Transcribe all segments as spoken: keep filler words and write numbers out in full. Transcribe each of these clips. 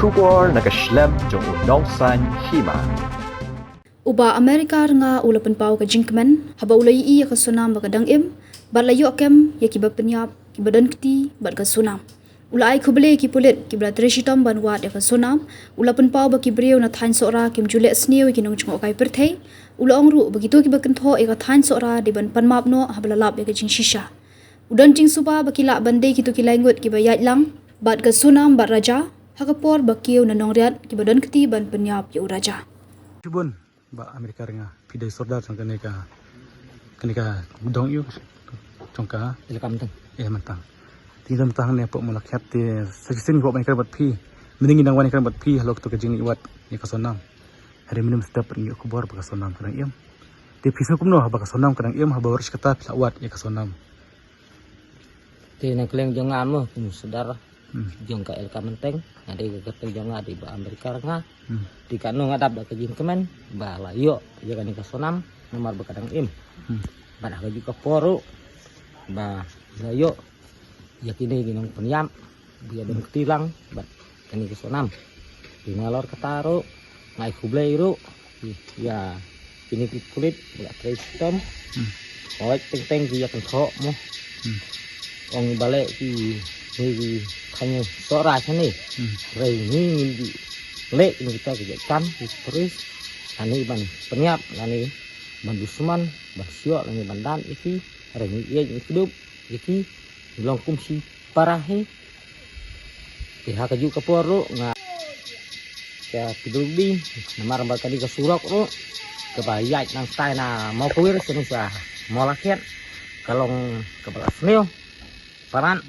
Khubor na ka shlem jong u nongsaiñ hima. U Bah America Rnga u la pynpaw ka jingkmen haba u la ïohi ïa ka Sonam ba ka dang im, bad la ïoh kem ïa kiba pynïap, kiba don kti bad ka Sonam. U la ai khublei ïa ki pulit kiba la trei shitom ban wad ïa ka Sonam. U la pynpaw ba ki briew na thaiñ Sohra kim ju leh sniew ïa ki nongjngohkai pyrthei. U la ong ruh ba kito kiba kynthoh ïa ka thaiñ Sohra dei ban pan map noh haba la lap ïa ka jingshisha. U don jingsuba ba ki lah ban dei kito ki lai ngut kiba ïaid lang bad ka Sonam bad Raja ha ka por ba kiew na Nongriat kiba don kti ban pynïap ïa u Raja. Shibun, Bah America Rnga, phi dei sordar jong kane ka, kane ka dong ïew jong ka Ïalehkai Mynteng. Ïalehkai Mynteng. Te don tang ne pok Mawlakhiat te sa shisien ngi pok ban kren bad phi. Mynne ngi dang wan kren bad phi halor kito ka jingïohi wad ïa ka Sonam. Hynrei mynne mynstep pat ngi ïoh khubor ba ka Sonam ka dang im. Te phi sngew kumno haba ka Sonam ka dang im, haba baroh shi katta phi la wad ïa ka Sonam? Te na kylleng jong nga mo kum u sordar Hmm. jong ka Ïalehkai Mynteng, nga dei ka kyrteng jong nga dei Bah America Rnga. Hmm. Te kano nga dap da ka jingkmen ba la ïoh ïa kane ka Sonam namar ba ka dang im. Hmm. Bad ha kajuh ka por ruh ba la ïoh ïa kine ki nongpynïap ba ïa don kti lang bad kane ka Sonam. Te nalor kata ruh nga ai khublei ruh ïa kine ki pulit ba la trei shitom. Hmm. Hooid, teng teng ki ïa kynthoh mo. Hmm. Ong ba leh ki, ki, ki thaiñ Sohra shane. Hmm. Hynrei ngi ngim ju leh kine kita ki jait kam ki terrorist. Lane ban pynïap, lane ban dusmon, ban syiok, lane ban dan ïa ki. Hynrei ngi ïeit, ngi kdup ïa ki, ngi long kum shi para hi. Te ha kajuh ka por ruh nga ka P W D namar ba ka dei ka surok ruh kaba ïaid nangtai na Mawkawir sha Mawlakhiat, ka long kaba la sniew palat.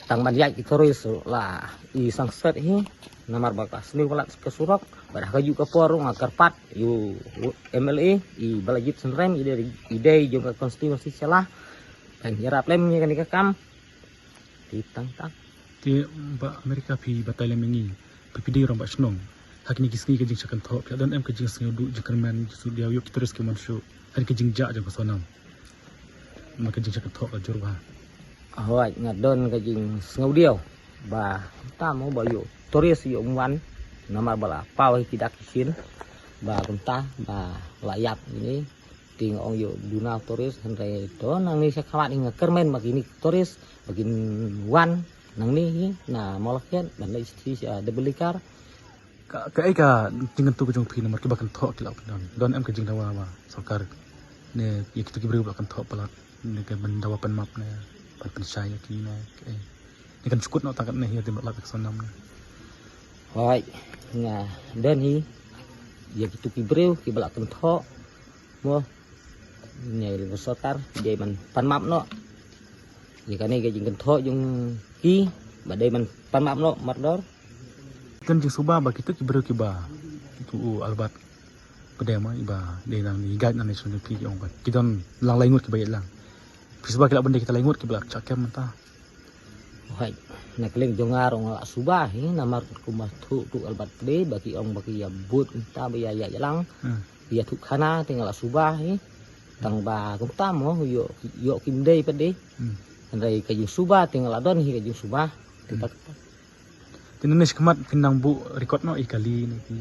Tang ban ïaid ki terrorist ruh la i sangsar hi namar ba ka sniew palat ka surok. Bad ha kajuh ka por ruh nga kyrpad ïa u M L A i Balajied Synrem, i dei, i dei jong ka constituency Shella, ban ïarap lem ïa kane ka kam. Te tang tang. Te Bah America, phi batai lem ïa ngi, phi, phi dei rangbah shnong. Ha kine ki sngi ka jingshah kynthoh, phi la don em ka jingsngewduh, jingkyrmen, jingsngewdiaw ïa ki terrorist ki mon shuh ha ka jingjah jong ka Sonam? Namar ka jingshah kynthoh ka jur bha. Hooid, nga don ka jingsngewdiaw ba kumta mo ba ïoh terrorist ïoh wan namar ba la paw hi ki dak ki shin ba kumta ba la ïap ïa kine. Te nga ong ïoh duna terrorist, hynrei to nangne sha khmat hi nga kyrmen ba kine terrorist ba kin wan nangne hi na Mawlakhiat ban leit sha Double Decker. Ka, kaei ka jingkyntu ka jong phi namar kiba kynthoh ki la pyndon? Don em ka jingdawa ba sorkar ne ïa kito ki briew ba kynthoh palat ne ka ban dawa pan map ne ban pynshai ïa ki ne kaei? Ne kan shu kut noh tang katne hi ïa te ba lap ïa ka Sonam ne? Hooid, nga don hi ïa kito ki briew kiba la kynthoh mo. Ngi ïa ka sorkar dei ban pan map noh ïa kane ka jingkynthoh jong ki, ba dei ban pan map noh mardor. Kan jingsuba ba kito ki briew kiba, kito u Albert Pdeng ma, iba dei nang i guide nangne sha phi, ki ong ba ki don lang lai ngut kiba ïaid lang. Phi suba ki lah ban dei kita lai ngut kiba la shah kem mynta? Hooid, na kylleng jong nga ruh nga la suba hi namar kumba thuh tu Albert Pdeng ba ki ong ba ki ïa bud mynta ba ïa ïaid lang. Hmm. Ïa thuh khana te nga la suba hi. Tang ba kumta mo ïoh, ïoh kim dei pat de. Hmm. Hynrei ka jingsuba te nga la don hi ka jingsuba. Te Hmm. tak Te nangne shakhmat phin nang buh record noh ïa kali ne ki,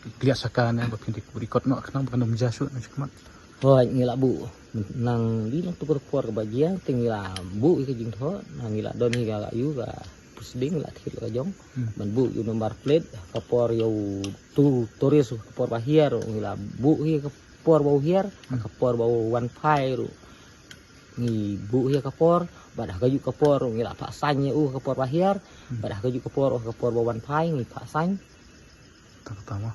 ki kliah shaka ne ba phin record noh khnang ba kan ym jia shuh nangne shakhmat. Hooid, ngi la buh nang dei nangtu ka por kaba jia te ngi la buh ïa ka jingthoh, nang ngi la don hi ka, ka ïu ka proceeding la thied la ka jong. Hmm. Ban buh ïa u number plate ka por ïa u tu tourist ka por ba hiar ngi la buh hi ka por ba u hiar, Hmm. ka por ba u wan phai ruh ngi buh hi ka por, bad ha kajuh ka por ngi la phah sain ïa u ka por ba hiar, Hmm. bad ha kajuh ka por, ka por ba wan phai ngi phah sain. Tang kata mo.